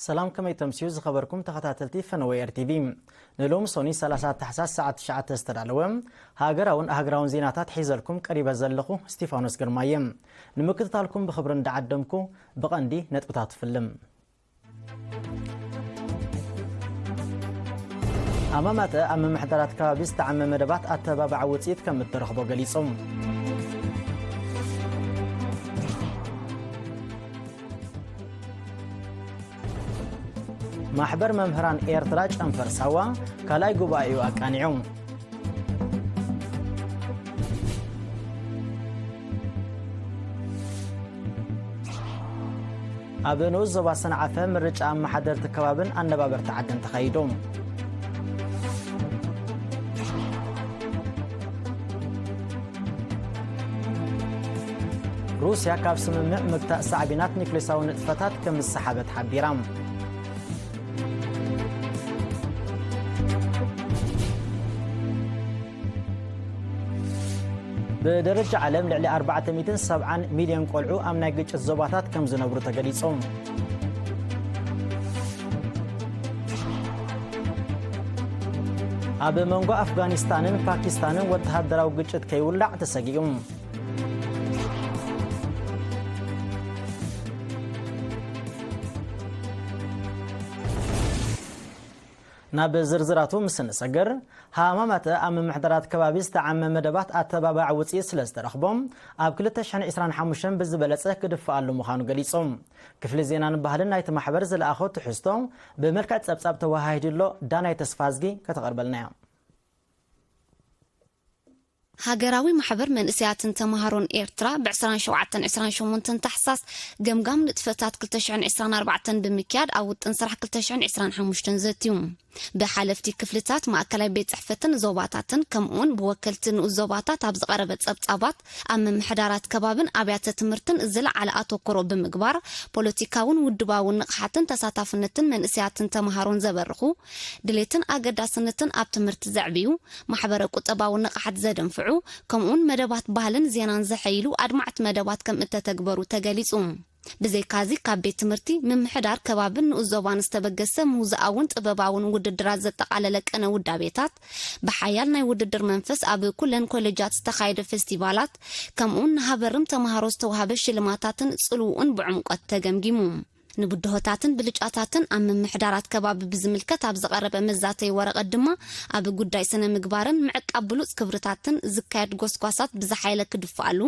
ሰላም፣ ከመይ ተምስዩ ዝኸበርኩም ተኸታተልቲ ፈነወ ኤር ቲቪ። ንሎም ሶኒ ሰላሳ ታሕሳስ ሰዓት ትሽዓተ ዝተዳለወ ሃገራውን ሃገራውን ዜናታት ሒዘልኩም ቀሪበ ዘለኹ እስቲፋኖስ ግርማ እየ። ንምክትታልኩም ብኽብሪ እንዳዓደምኩ፣ ብቐንዲ ነጥብታት ፍልም። ኣማማተ ኣብ ምምሕዳራት ከባቢ ዝተዓመ መደባት ኣተባባዕ ውፅኢት ከም እተረኽቦ ገሊጾም። ማሕበር መምህራን ኤርትራ ጨንፈር ሳዋ ካልኣይ ጉባኤኡ ኣቃኒዑ። ኣብ ንኡስ ዞባ ሰንዓፈ ምርጫ ኣመሓደርቲ ከባብን ኣነባበርቲ ዓድን ተኻይዱ። ሩስያ ካብ ስምምዕ ምግታእ ሳዕቤናት ኒክሌሳዊ ንጥፈታት ከም ዝሰሓበት ሓቢራ። ብደረጃ ዓለም ልዕሊ ኣርባዕተ ሚእትን ሰብዓን ሚልዮን ቆልዑ ኣብ ናይ ግጭት ዞባታት ከም ዝነብሩ ተገሊጹ። ኣብ መንጎ ኣፍጋኒስታንን ፓኪስታንን ወተሃደራዊ ግጭት ከይውላዕ ተሰጊኡ። ናብ ዝርዝራቱ ምስ እንሰግር፣ ሃማማተ ኣብ ምምሕዳራት ከባቢ ዝተዓመ መደባት ኣተባባዕ ውፅኢት ስለ ዝተረኽቦም፣ ኣብ ክልተ ሽሕን ዕስራን ሓሙሽተን ብዝበለፀ ክድፍኣሉ ምዃኑ ገሊጾም። ክፍሊ ዜናን ባህልን ናይቲ ማሕበር ዝለኣኾ ትሕዝቶ ብመልክዕ ጸብጻብ ተወሃሂዱ ኣሎ። ዳናይ ተስፋዝጊ ከተቐርበልና እያ። ሃገራዊ ማሕበር መንእሰያትን ተማሃሮን ኤርትራ ብ ዕስራን ሸውዓተን ዕስራን ሸሞንተን ታሕሳስ ገምጋም ንጥፈታት ክልተ ሽሕን ዕስራን ኣርባዕተን ብምክያድ ኣብ ውጥን ስራሕ ክልተ ሽሕን ዕስራን ሓሙሽተን ዘትዩ። ብሓለፍቲ ክፍልታት ማእከላይ ቤት ጽሕፈትን ዞባታትን ከምኡውን ብወከልቲ ንኡስ ዞባታት ኣብ ዝቐረበ ጸብጻባት ኣብ ምምሕዳራት ከባብን ኣብያተ ትምህርትን ዝለዓለ ኣተኩሮ ብምግባር ፖለቲካውን ውድባውን ንቕሓትን ተሳታፍነትን መንእሰያትን ተማሃሮን ዘበርኹ ድሌትን ኣገዳስነትን ኣብ ትምህርቲ ዘዕብዩ ማሕበረ ቁጠባዊ ንቕሓት ዘደንፍዑ ከምኡውን መደባት ባህልን ዜናን ዘሐይሉ ኣድማዕቲ መደባት ከም እተተግበሩ ተገሊጹ። ብዘይካዚ ካብ ቤት ትምህርቲ ምምሕዳር ከባብን ንኡስ ዞባን ዝተበገሰ ሙዛኣውን ጥበባውን ውድድራት ዘጠቓለለ ቅነ ውዳቤታት ብሓያል ናይ ውድድር መንፈስ ኣብ ኩለን ኮሌጃት ዝተኻየደ ፌስቲቫላት ከምኡውን ንሃበርም ተምሃሮ ዝተዋህበ ሽልማታትን ጽልውኡን ብዕምቆት ተገምጊሙ። ንብድሆታትን ብልጫታትን ኣብ ምምሕዳራት ከባቢ ብዝምልከት ኣብ ዝቐረበ መዛተይ ወረቐት ድማ ኣብ ጉዳይ ስነ ምግባርን ምዕቃብ ብሉጽ ክብርታትን ዝካየድ ጎስጓሳት ብዝሓይለ ክድፋኣሉ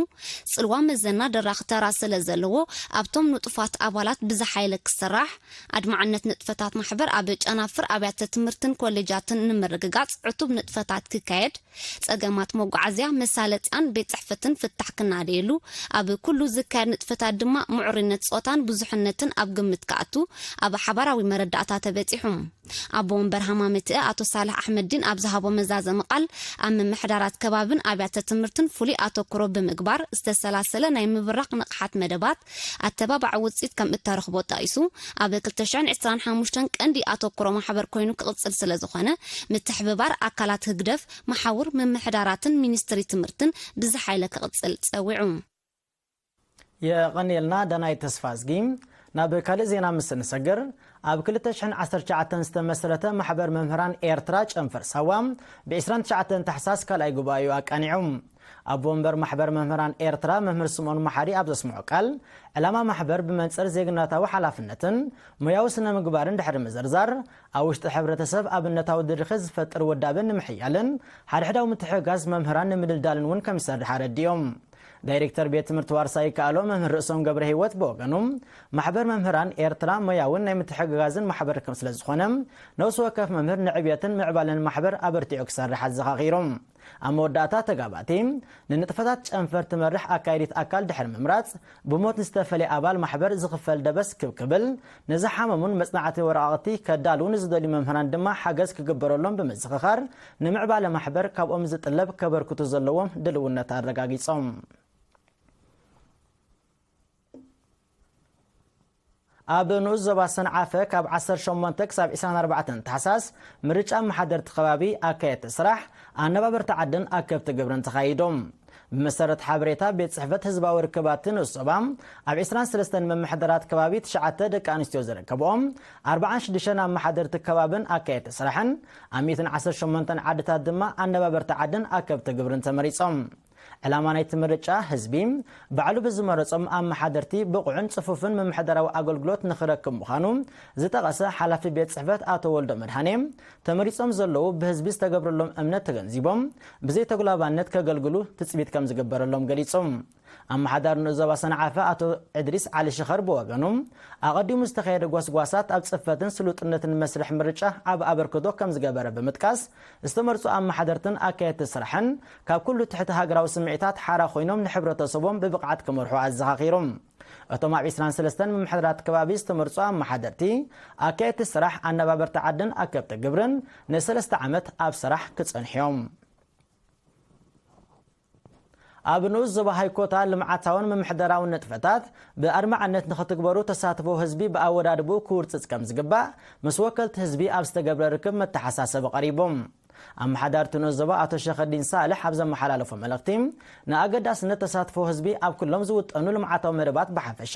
ጽልዋ መዘና ደራኺ ተራ ስለ ዘለዎ ኣብቶም ንጡፋት ኣባላት ብዝሓይለ ክስራሕ ኣድማዕነት ንጥፈታት ማሕበር ኣብ ጨናፍር ኣብያተ ትምህርትን ኮሌጃትን ንምርግጋጽ ዕቱብ ንጥፈታት ክካየድ ጸገማት መጓዓዝያ መሳለጥያን ቤት ጽሕፈትን ፍታሕ ክናደየሉ ኣብ ኩሉ ዝካየድ ንጥፈታት ድማ ምዕሩይነት ጾታን ብዙሕነትን ኣብ ግምት ክኣቱ ኣብ ሓባራዊ መረዳእታ ተበጺሑ። ኣቦ ወንበር ሃማመትአ ኣቶ ሳልሕ ኣሕመድዲን ኣብ ዝሃቦ መዛዘሚ ቃል ኣብ ምምሕዳራት ከባብን ኣብያተ ትምህርትን ፍሉይ ኣተኩሮ ብምግባር ዝተሰላሰለ ናይ ምብራቕ ንቕሓት መደባት ኣተባባዒ ውፅኢት ከም እተረኽቦ ጠቒሱ ኣብ ክልተ ሽሕን ዕስራን ሓሙሽተን ቀንዲ ኣተኩሮ ማሕበር ኮይኑ ክቕፅል ስለ ዝኾነ ምትሕብባር ኣካላት ህግደፍ መሓውር ምምሕዳራትን ሚኒስትሪ ትምህርትን ብዝሓይለ ክቕፅል ፀዊዑ። የቐንየልና ዳናይ ተስፋዝጊ። ናብ ካልእ ዜና ምስ እንሰግር፣ ኣብ ክልተ ሽሕን ዓሰርተ ትሽዓተን ዝተመስረተ ማሕበር መምህራን ኤርትራ ጨንፈር ሳዋ ብ ዕስራን ትሽዓተን ታሕሳስ ካልኣይ ጉባኤኡ ኣቃኒዑ። ኣቦ ወንበር ማሕበር መምህራን ኤርትራ መምህር ስምኦን መሓሪ ኣብ ዘስምዖ ቃል፣ ዕላማ ማሕበር ብመንጽር ዜግነታዊ ሓላፍነትን ሞያዊ ስነ ምግባርን ድሕሪ ምዝርዛር፣ ኣብ ውሽጢ ሕብረተሰብ ኣብነታዊ ድርኺት ዝፈጥር ውዳበ ንምሕያልን ሓድሕዳዊ ምትሕግጋዝ መምህራን ንምድልዳልን እውን ከም ዝሰርሕ ኣረዲኦም። ዳይሬክተር ቤት ትምህርቲ ዋርሳይ ይከኣሎ መምህር ርእሶም ገብረ ህይወት ብወገኑ፣ ማሕበር መምህራን ኤርትራ ሞያውን ናይ ምትሕግጋዝን ማሕበር ከም ስለ ዝኾነ፣ ነፍሲ ወከፍ መምህር ንዕብየትን ምዕባለን ማሕበር ኣበርቲዑ ክሰርሕ ኣዘኻኺሮም። ኣብ መወዳእታ ተጋባእቲ፣ ንንጥፈታት ጨንፈር ትመርሕ ኣካይዲት ኣካል ድሕሪ ምምራጽ፣ ብሞት ንዝተፈልየ ኣባል ማሕበር ዝኽፈል ደበስ ክብ ክብል፣ ንዝሓመሙን መጽናዕቲ ወረቓቕቲ ከዳልዉ ንዝደልዩ መምህራን ድማ ሓገዝ ክግበረሎም ብምዝኽኻር፣ ንምዕባለ ማሕበር ካብኦም ዝጥለብ ከበርክቱ ዘለዎም ድልውነት ኣረጋጊጾም። ኣብ ንኡስ ዞባ ሰንዓፈ ካብ ዓሰርተ ሸሞንተ ክሳብ ዕስራን ኣርባዕተን ታሕሳስ ምርጫ ኣመሓደርቲ ከባቢ ኣካየድቲ ስራሕ ኣነባበርቲ ዓድን ኣከብቲ ግብርን ተኻይዶም። ብመሰረት ሓበሬታ ቤት ጽሕፈት ህዝባዊ ርክባትን ዞባ፣ ኣብ ዕስራን ሰለስተን መመሓደራት ከባቢ ትሽዓተ ደቂ ኣንስትዮ ዝርከብኦም ኣርባዓን ሽዱሽተን ኣመሓደርቲ ከባብን ኣካየድቲ ስራሕን፣ ኣብ ሚእትን ዓሰርተ ሸሞንተን ዓድታት ድማ ኣነባበርቲ ዓድን ኣከብቲ ግብርን ተመሪጾም። ዕላማ ናይቲ ምርጫ፣ ህዝቢ ባዕሉ ብዝመረጾም ኣመሓደርቲ ብቑዕን ጽፉፍን ምምሕዳራዊ ኣገልግሎት ንኽረክብ ምዃኑ ዝጠቐሰ ሓላፊ ቤት ጽሕፈት ኣቶ ወልዶ መድሃኔ፣ ተመሪጾም ዘለዉ ብህዝቢ ዝተገብረሎም እምነት ተገንዚቦም ብዘይተጉላባነት ከገልግሉ ትጽቢት ከም ዝግበረሎም ገሊጹ። ኣመሓዳሪ ንኡስ ዞባ ሰንዓፈ ኣቶ ዕድሪስ ዓሊ ሽኸር ብወገኑ፣ ኣቐዲሙ ዝተኻየደ ጓስጓሳት ኣብ ጽፈትን ስሉጥነትን መስርሕ ምርጫ ዓቢ ኣበርክቶ ከም ዝገበረ ብምጥቃስ፣ ዝተመርጹ ኣመሓደርትን ኣካየድቲ ስራሕን ካብ ኩሉ ትሕቲ ሃገራዊ ስምዒታት ሓራ ኮይኖም ንሕብረተሰቦም ብብቕዓት ክመርሑ ኣዘኻኺሩ። እቶም ኣብ ዕስራን ሰለስተን ምምሕዳራት ከባቢ ዝተመርጹ ኣመሓደርቲ፣ ኣካየድቲ ስራሕ፣ ኣነባበርቲ ዓድን ኣከብቲ ግብርን ንሰለስተ ዓመት ኣብ ስራሕ ክጸንሑ እዮም። ኣብ ንኡስ ዞባ ሃይኮታ ልምዓታውን ምምሕዳራውን ንጥፈታት ብኣድማዕነት ንኽትግበሩ ተሳትፎ ህዝቢ ብኣወዳድብኡ ክውርጽጽ ከም ዝግባእ ምስ ወከልቲ ህዝቢ ኣብ ዝተገብረ ርክብ መተሓሳሰቢ ቀሪቡ። ኣመሓዳሪ እቲ ንኡስ ዞባ ኣቶ ሸኸዲን ሳልሕ ኣብ ዘመሓላለፎ መልእኽቲ፣ ንኣገዳስነት ተሳትፎ ህዝቢ ኣብ ኩሎም ዝውጠኑ ልምዓታዊ መደባት ብሓፈሻ፣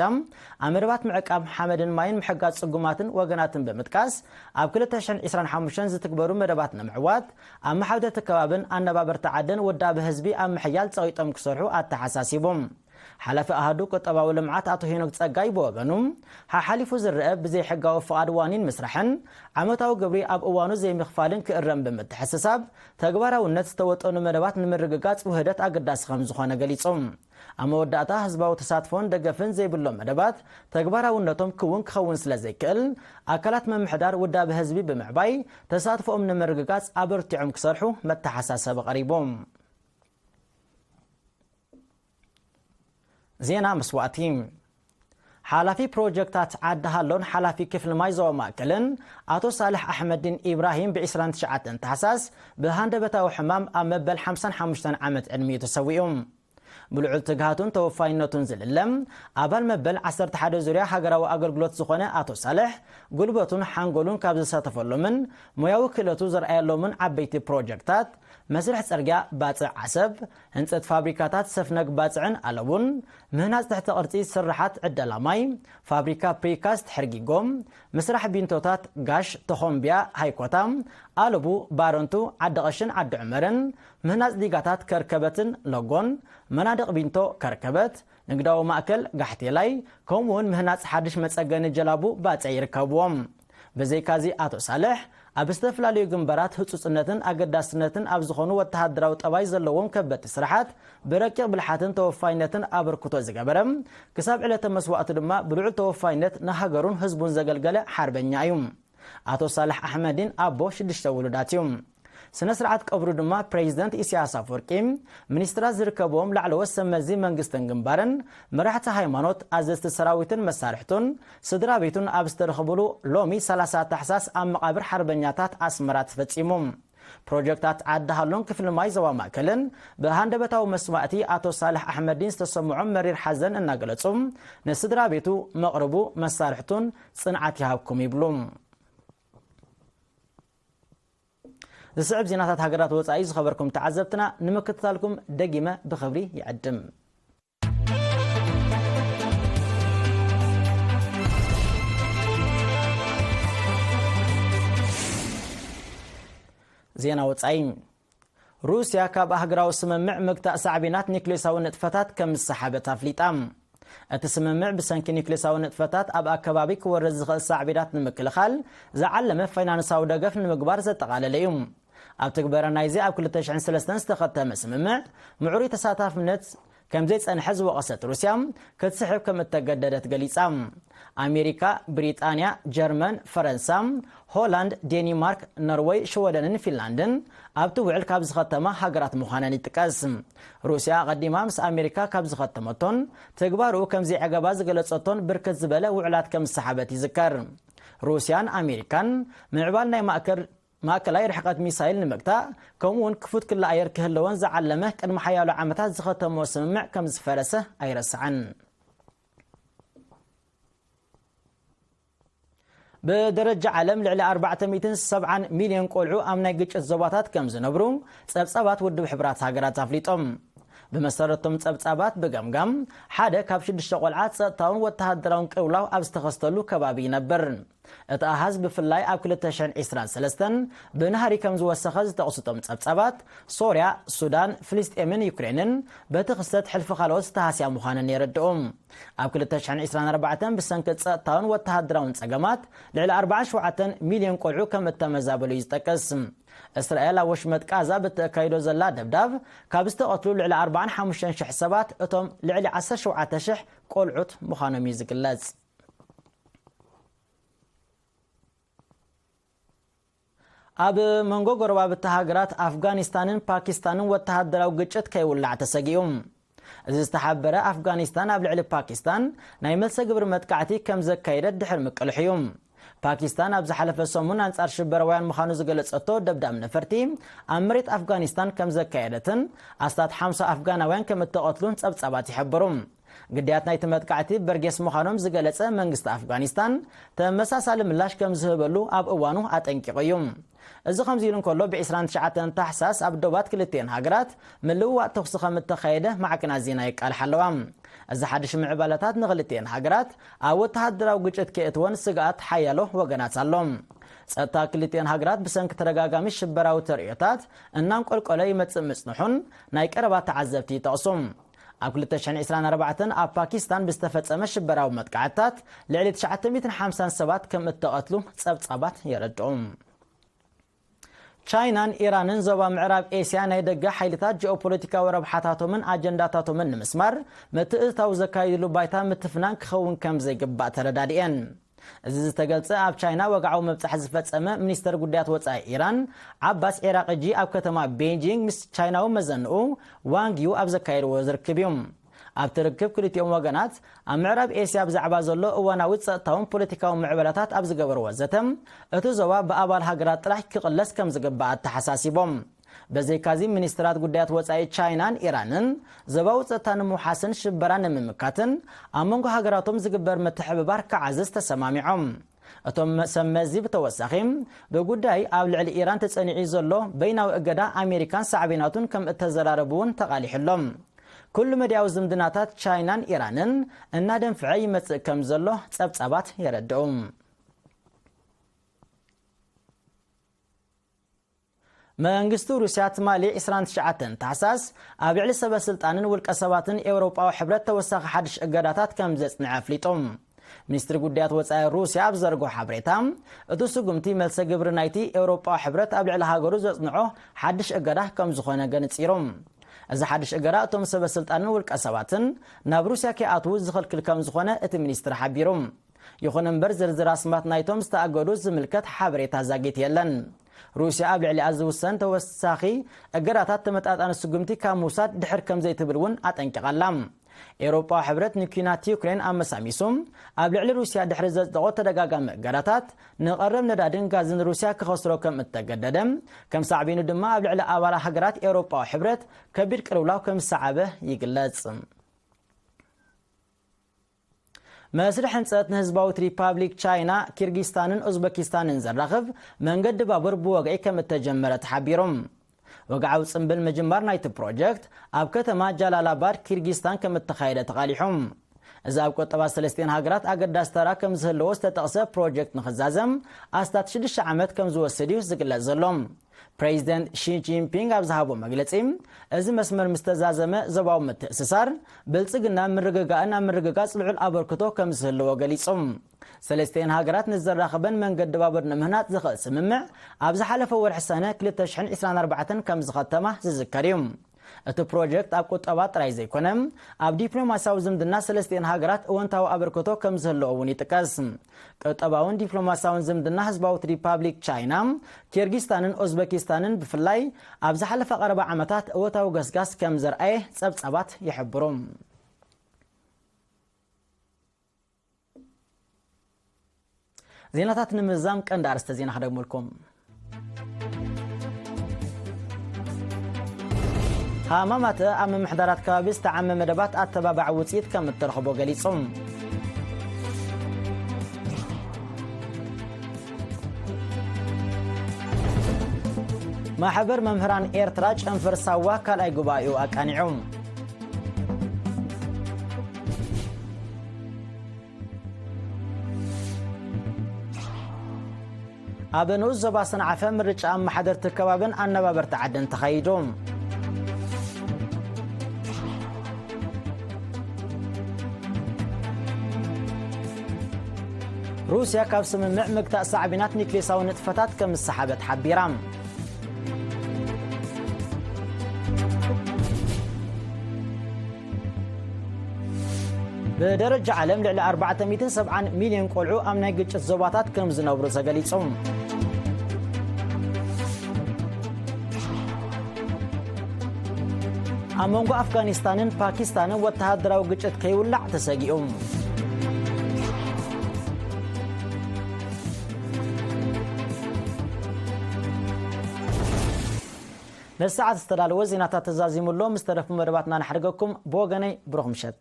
ኣብ መደባት ምዕቃብ ሓመድን ማይን ምሕጋዝ ጽጉማትን ወገናትን ብምጥቃስ፣ ኣብ ክልተ ሽሕን ዕስራን ሓሙሽተን ዝትግበሩ መደባት ንምዕዋት፣ ኣብ መሓውደርቲ ከባብን ኣነባበርቲ ዓድን ውዳበ ህዝቢ ኣብ ምሕያል ጸቒጦም ክሰርሑ ኣተሓሳሲቡ። ሓላፊ ኣሃዱ ቁጠባዊ ልምዓት ኣቶ ሄኖክ ጸጋይ ብወገኑ፣ ሓሓሊፉ ዝረአ ብዘይሕጋዊ ፍቓድ ዋኒን ምስራሕን ዓመታዊ ግብሪ ኣብ እዋኑ ዘይምኽፋልን ክእረም ብምትሕስሳብ፣ ተግባራውነት ዝተወጠኑ መደባት ንምርግጋጽ ውህደት ኣገዳሲ ከም ዝኾነ ገሊጹ። ኣብ መወዳእታ፣ ህዝባዊ ተሳትፎን ደገፍን ዘይብሎም መደባት ተግባራውነቶም ክውን ክኸውን ስለ ዘይክእል፣ ኣካላት ምምሕዳር ውዳበ ህዝቢ ብምዕባይ ተሳትፎኦም ንምርግጋጽ ኣበርቲዖም ክሰርሑ መተሓሳሰቢ ቀሪቡ። ዜና መስዋእቲ። ሓላፊ ፕሮጀክታት ዓዲ ሃሎን ሓላፊ ክፍሊ ማይ ዞባ ማእከልን ኣቶ ሳልሕ ኣሕመዲን ኢብራሂም ብ ዕስራን ትሽዓተን ታሕሳስ ብሃንደበታዊ ሕማም ኣብ መበል ሓምሳን ሓሙሽተን ዓመት ዕድሚኡ ተሰዊኡ። ብልዑል ትግሃቱን ተወፋይነቱን ዝልለ ኣባል መበል ዓሰርተ ሓደ ዙርያ ሃገራዊ ኣገልግሎት ዝኾነ ኣቶ ሳልሕ፣ ጉልበቱን ሓንጎሉን ካብ ዝሳተፈሎምን ሞያዊ ክእለቱ ዘርኣየሎምን ዓበይቲ ፕሮጀክታት፣ መስርሕ ጽርግያ ባጽዕ ዓሰብ፣ ህንጸት ፋብሪካታት ሰፍነግ ባጽዕን ኣለቡን፣ ምህናጽ ትሕተ ቅርጺ ስርሓት ዕደላ ማይ፣ ፋብሪካ ፕሪካስት ሕርጊጎም፣ ምስራሕ ቢንቶታት ጋሽ ተኾምቢያ ሃይኮታ፣ ኣለቡ ባረንቱ ዓዲ ቐሽን ዓዲ ዑመርን፣ ምህናጽ ዲጋታት ከርከበትን ለጎን፣ መናድቕ ቢንቶ ከርከበት፣ ንግዳዊ ማእከል ጋሕቴላይ፣ ከምኡ እውን ምህናጽ ሓድሽ መጸገኒ ጀላቡ ባጽዕ ይርከብዎም። ብዘይካዚ ኣቶ ሳልሕ፣ ኣብ ዝተፈላለዩ ግንባራት ህጹጽነትን ኣገዳስነትን ኣብ ዝኾኑ ወተሃደራዊ ጠባይ ዘለዎም ከበድቲ ስራሓት ብረቂቕ ብልሓትን ተወፋይነትን ኣበርክቶ ዝገበረ፣ ክሳብ ዕለተ መስዋእቱ ድማ ብልዑል ተወፋይነት ንሃገሩን ህዝቡን ዘገልገለ ሓርበኛ እዩ። ኣቶ ሳልሕ ኣሕመዲን ኣቦ ሽዱሽተ ውሉዳት እዩ። ስነ ስርዓት ቀብሩ ድማ ፕሬዚደንት ኢሳያስ ኣፈወርቂ፣ ሚኒስትራት ዝርከብዎም ላዕለዎት ሰብ መዚ መንግስትን ግንባርን፣ መራሕቲ ሃይማኖት፣ ኣዘዝቲ ሰራዊትን መሳርሕቱን ስድራ ቤቱን ኣብ ዝተረኸብሉ ሎሚ ሰላሳ ታሕሳስ ኣብ መቓብር ሓርበኛታት ኣስመራ ተፈጺሙ። ፕሮጀክታት ዓዲ ሃሎን ክፍሊ ማይ ዞባ ማእከልን ብሃንደበታዊ መስዋእቲ ኣቶ ሳልሕ ኣሕመዲን ዝተሰምዖም መሪር ሓዘን እናገለጹ፣ ንስድራ ቤቱ፣ መቕርቡ፣ መሳርሕቱን ጽንዓት ይሃብኩም ይብሉ። ዝስዕብ ዜናታት ሃገራት ወጻኢ ዝኸበርኩም ተዓዘብትና ንምክትታልኩም ደጊመ ብኽብሪ ይዕድም። ዜና ወጻኢ። ሩስያ ካብ ኣህጉራዊ ስምምዕ ምግታእ ሳዕቤናት ኒክሌሳዊ ንጥፈታት ከም ዝሰሓበት ኣፍሊጣ። እቲ ስምምዕ ብሰንኪ ኒክሌሳዊ ንጥፈታት ኣብ ኣከባቢ ክወርድ ዝኽእል ሳዕቤናት ንምክልኻል ዝዓለመ ፋይናንሳዊ ደገፍ ንምግባር ዘጠቓለለ እዩ። ኣብ ትግበረ ናይዚ ኣብ ክልተ ሽሕን ሰለስተን ዝተኸተመ ስምምዕ ምዕሩይ ተሳታፍነት ከም ዘይጸንሐ ዝወቐሰት ሩስያ፣ ክትስሕብ ከም እተገደደት ገሊጻ። ኣሜሪካ፣ ብሪጣንያ፣ ጀርመን፣ ፈረንሳ፣ ሆላንድ፣ ዴኒማርክ፣ ኖርወይ፣ ሽወደንን ፊንላንድን ኣብቲ ውዕል ካብ ዝኸተማ ሃገራት ምዃነን ይጥቀስ። ሩስያ ኣቐዲማ ምስ ኣሜሪካ ካብ ዝኸተመቶን ተግባርኡ ከም ዘይዕገባ ዝገለጸቶን ብርክት ዝበለ ውዕላት ከም ዝሰሓበት ይዝከር። ሩስያን ኣሜሪካን ምዕባል ናይ ማእከል ማእከላይ ርሕቀት ሚሳይል ንምግታእ፣ ከምኡ እውን ክፉት ክሊ ኣየር ክህልወን ዝዓለመ ቅድሚ ሓያሎ ዓመታት ዝኸተምዎ ስምምዕ ከም ዝፈረሰ ኣይረስዕን። ብደረጃ ዓለም ልዕሊ ኣርባዕተ ሚእትን ሰብዓን ሚልዮን ቆልዑ ኣብ ናይ ግጭት ዞባታት ከም ዝነብሩ ጸብጻባት ውድብ ሕቡራት ሃገራት ኣፍሊጦም። ብመሰረቶም ጸብጻባት ብገምጋም፣ ሓደ ካብ ሽዱሽተ ቆልዓ ጸጥታውን ወተሃደራውን ቅልውላው ኣብ ዝተኸስተሉ ከባቢ ይነብር። እቲ ኣሃዝ ብፍላይ ኣብ ክልተ ሽሕን ዕስራን ሰለስተን ብናህሪ ከም ዝወሰኸ ዝጠቕሱ እቶም ጸብጻባት፣ ሶርያ፣ ሱዳን፣ ፍልስጤምን ዩክሬንን በቲ ክስተት ሕልፊ ካልኦት ዝተሃስያ ምዃነን የረድኡ። ኣብ ክልተ ሽሕን ዕስራን ኣርባዕተን ብሰንኪ ጸጥታውን ወተሃደራውን ጸገማት ልዕሊ ኣርባዓን ሸውዓተን ሚልዮን ቆልዑ ከም እተመዛበሉ እዩ ዝጠቅስ። እስራኤል ኣብ ወሽመጥ ቃዛ ብተካይዶ ዘላ ደብዳብ ካብ ዝተቐትሉ ልዕሊ ኣርባዓን ሓሙሽተን ሽሕ ሰባት እቶም ልዕሊ ዓሰርተ ሸውዓተ ሽሕ ቆልዑት ምዃኖም እዩ ዝግለጽ። ኣብ መንጎ ጎረባብቲ ሃገራት ኣፍጋኒስታንን ፓኪስታንን ወተሃደራዊ ግጭት ከይውላዕ ተሰጊኡ። እዚ ዝተሓበረ ኣፍጋኒስታን ኣብ ልዕሊ ፓኪስታን ናይ መልሰ ግብሪ መጥቃዕቲ ከም ዘካየደት ድሕሪ ምቅልሑ እዩ። ፓኪስታን ኣብ ዝሓለፈ ሰሙን ኣንጻር ሽበራውያን ምዃኑ ዝገለጸቶ ደብዳብ ነፈርቲ ኣብ መሬት ኣፍጋኒስታን ከም ዘካየደትን ኣስታት ሓምሳ ኣፍጋናውያን ከም እተቐትሉን ጸብጻባት ይሕብሩ። ግዳያት ናይቲ መጥቃዕቲ በርጌስ ምዃኖም ዝገለጸ መንግስቲ ኣፍጋኒስታን ተመሳሳሊ ምላሽ ከም ዝህበሉ ኣብ እዋኑ ኣጠንቂቑ እዩ። እዚ ከምዚ ኢሉ እንከሎ፣ ብ ዕስራን ትሽዓተን ታሕሳስ ኣብ ዶባት ክልቲኤን ሃገራት ምልውዋጥ ተኹሲ ከም እተኻየደ ማዕከናት ዜና የቃልሓ ኣለዋ። እዚ ሓድሽ ምዕባለታት ንክልቲኤን ሃገራት ኣብ ወተሃደራዊ ግጭት ከየእትወን ስግኣት ሓያሎ ወገናት ኣሎ። ጸጥታ ክልቲኤን ሃገራት ብሰንኪ ተደጋጋሚ ሽበራዊ ተርእዮታት እናንቆልቆለ ይመጽእ ምጽንሑን ናይ ቀረባ ተዓዘብቲ ይጠቕሱ። ኣብ ክልተ ሽሕን ዕስራን ኣርባዕተን ኣብ ፓኪስታን ብዝተፈጸመ ሽበራዊ መጥቃዕትታት ልዕሊ ትሽዓተ ሚእትን ሓምሳን ሰባት ከም እተቐትሉ ጸብጻባት የረድኡ። ቻይናን ኢራንን ዞባ ምዕራብ ኤስያ ናይ ደገ ሓይልታት ጂኦፖለቲካዊ ረብሓታቶምን ኣጀንዳታቶምን ንምስማር ምትእትታው ዘካይድሉ ባይታ ምትፍናን ክኸውን ከም ዘይግባእ ተረዳዲኤን። እዚ ዝተገልጸ ኣብ ቻይና ወግዓዊ መብጻሕ ዝፈጸመ ሚኒስተር ጉዳያት ወጻኢ ኢራን ዓባስ ዒራቅጂ ኣብ ከተማ ቤጂንግ ምስ ቻይናዊ መዘንኡ ዋንግ ዩ ኣብ ዘካየድዎ ዝርክብ እዩ። ኣብቲ ርክብ ክልቲኦም ወገናት ኣብ ምዕራብ ኤስያ ብዛዕባ ዘሎ እዋናዊ ጸጥታውን ፖለቲካዊ ምዕበላታት ኣብ ዝገበርዎ ዘተ፣ እቲ ዞባ ብኣባል ሃገራት ጥራሕ ክቕለስ ከም ዝግባእ ኣተሓሳሲቦም። በዘይካዚ ሚኒስትራት ጉዳያት ወጻኢ ቻይናን ኢራንን ዞባዊ ጸጥታ ንምውሓስን ሽበራ ንምምካትን ኣብ መንጎ ሃገራቶም ዝግበር ምትሕብባር ክዓዝዝ ተሰማሚዖም። እቶም ሰብ መዚ ብተወሳኺ ብጉዳይ ኣብ ልዕሊ ኢራን ተጸኒዑ ዘሎ በይናዊ እገዳ ኣሜሪካን ሳዕቤናቱን ከም እተዘራረቡ እውን ተቓሊሑሎም። ኩሉ መድያዊ ዝምድናታት ቻይናን ኢራንን እናደንፍዐ ይመጽእ ከም ዘሎ ጸብጻባት የረድኡ። መንግስቲ ሩስያ ትማሊ ዕስራን ትሽዓተን ታሕሳስ ኣብ ልዕሊ ሰበ ስልጣንን ውልቀ ሰባትን ኤውሮጳዊ ሕብረት ተወሳኺ ሓድሽ እገዳታት ከም ዘጽንዐ ኣፍሊጡ። ሚኒስትሪ ጉዳያት ወጻኢ ሩስያ ኣብ ዘርግሖ ሓበሬታ፣ እቲ ስጉምቲ መልሰ ግብሪ ናይቲ ኤውሮጳዊ ሕብረት ኣብ ልዕሊ ሃገሩ ዘጽንዖ ሓድሽ እገዳ ከም ዝኾነ ገንጺሩ። እዚ ሓድሽ እገዳ እቶም ሰበ ስልጣንን ውልቀ ሰባትን ናብ ሩስያ ከይኣትዉ ዝኸልክል ከም ዝኾነ እቲ ሚኒስትሪ ሓቢሩ። ይኹን እምበር ዝርዝር ኣስማት ናይቶም ዝተኣገዱ ዝምልከት ሓበሬታ ዛጊት የለን። ሩስያ ኣብ ልዕሊኣ ዝውሰን ተወሳኺ እገዳታት ተመጣጣኒ ስጉምቲ ካብ ምውሳድ ድሕር ከም ዘይትብል እውን ኣጠንቂቓ ኣላ። ኤውሮጳዊ ሕብረት ንኲናት ዩክሬን ኣመሳሚሱ ኣብ ልዕሊ ሩስያ ድሕሪ ዘጽደቖ ተደጋጋሚ እገዳታት ንቐረብ ነዳድን ጋዝን ሩስያ ክኸስሮ ከም እተገደደ፣ ከም ሳዕቤኑ ድማ ኣብ ልዕሊ ኣባላት ሃገራት ኤውሮጳዊ ሕብረት ከቢድ ቅልውላው ከም ዝሰዓበ ይግለጽ። መስርሕ ህንጸት ንህዝባዊት ሪፓብሊክ ቻይና፣ ኪርጊስታንን ኡዝበኪስታንን ዘራኽብ መንገዲ ባቡር ብወግዒ ከም እተጀመረ ተሓቢሩ። ወግዓዊ ጽምብል ምጅማር ናይቲ ፕሮጀክት ኣብ ከተማ ጃላላባድ ኪርጊስታን ከም እተኻየደ ተቓሊሑ። እዚ ኣብ ቁጠባ ሰለስቲኤን ሃገራት ኣገዳሲ ተራ ከም ዝህልዎ ዝተጠቕሰ ፕሮጀክት ንኽዛዘም ኣስታት ሽዱሽተ ዓመት ከም ዝወስድ እዩ ዝግለጽ ዘሎ። ፕሬዚደንት ሺ ጂንፒንግ ኣብ ዝሃቦ መግለጺ፣ እዚ መስመር ምስ ተዛዘመ ዞባዊ ምትእስሳር፣ ብልጽግና፣ ምርግጋእን ኣብ ምርግጋጽ ልዑል ኣበርክቶ ከም ዝህልዎ ገሊጹ። ሰለስቲኤን ሃገራት ንዘራኽበን መንገዲ ባቡር ንምህናጽ ዝኽእል ስምምዕ ኣብ ዝሓለፈ ወርሒ ሰነ ክልተ ሽሕን ዕስራን ኣርባዕተን ከም ዝኸተማ ዝዝከር እዩ። እቲ ፕሮጀክት ኣብ ቁጠባ ጥራይ ዘይኮነ፣ ኣብ ዲፕሎማስያዊ ዝምድና ሰለስቲኤን ሃገራት እወንታዊ ኣበርክቶ ከም ዝህልዎ እውን ይጥቀስ። ቁጠባውን ዲፕሎማስያውን ዝምድና ህዝባዊት ሪፓብሊክ ቻይና፣ ኪርጊስታንን ኡዝበኪስታንን ብፍላይ ኣብ ዝሓለፈ ቀረባ ዓመታት እወታዊ ገስጋስ ከም ዘርኣየ ጸብጻባት ይሕብሩ። ዜናታት ንምዛም ቀንዲ ኣርእስተ ዜና ክደግመልኩም። ሃማማተ ኣብ ምምሕዳራት ከባቢ ዝተዓመ መደባት ኣተባባዕ ውፅኢት ከም እተረኽቦ ገሊጹ። ማሕበር መምህራን ኤርትራ ጨንፈር ሳዋ ካልኣይ ጉባኤኡ ኣቃኒዑ። ኣብ ንኡስ ዞባ ሰንዓፈ ምርጫ ኣመሓደርቲ ከባብን ኣነባበርቲ ዓድን ተኻይዱ። ሩስያ ካብ ስምምዕ ምግታእ ሳዕቤናት ኒክሌሳዊ ንጥፈታት ከም ዝሰሓበት ሓቢራ። ብደረጃ ዓለም ልዕሊ ኣርባዕተ ሚእትን ሰብዓን ሚልዮን ቆልዑ ኣብ ናይ ግጭት ዞባታት ከም ዝነብሩ ተገሊጹ። ኣብ መንጎ ኣፍጋኒስታንን ፓኪስታንን ወተሃደራዊ ግጭት ከይውላዕ ተሰጊኡ። ነዚ ሰዓት ዝተዳለወ ዜናታት ተዛዚሙ ኣሎ። ምስ ተረፉ መደባትና ንሓድገኩም። ብወገነይ ብሩኽ ምሸት።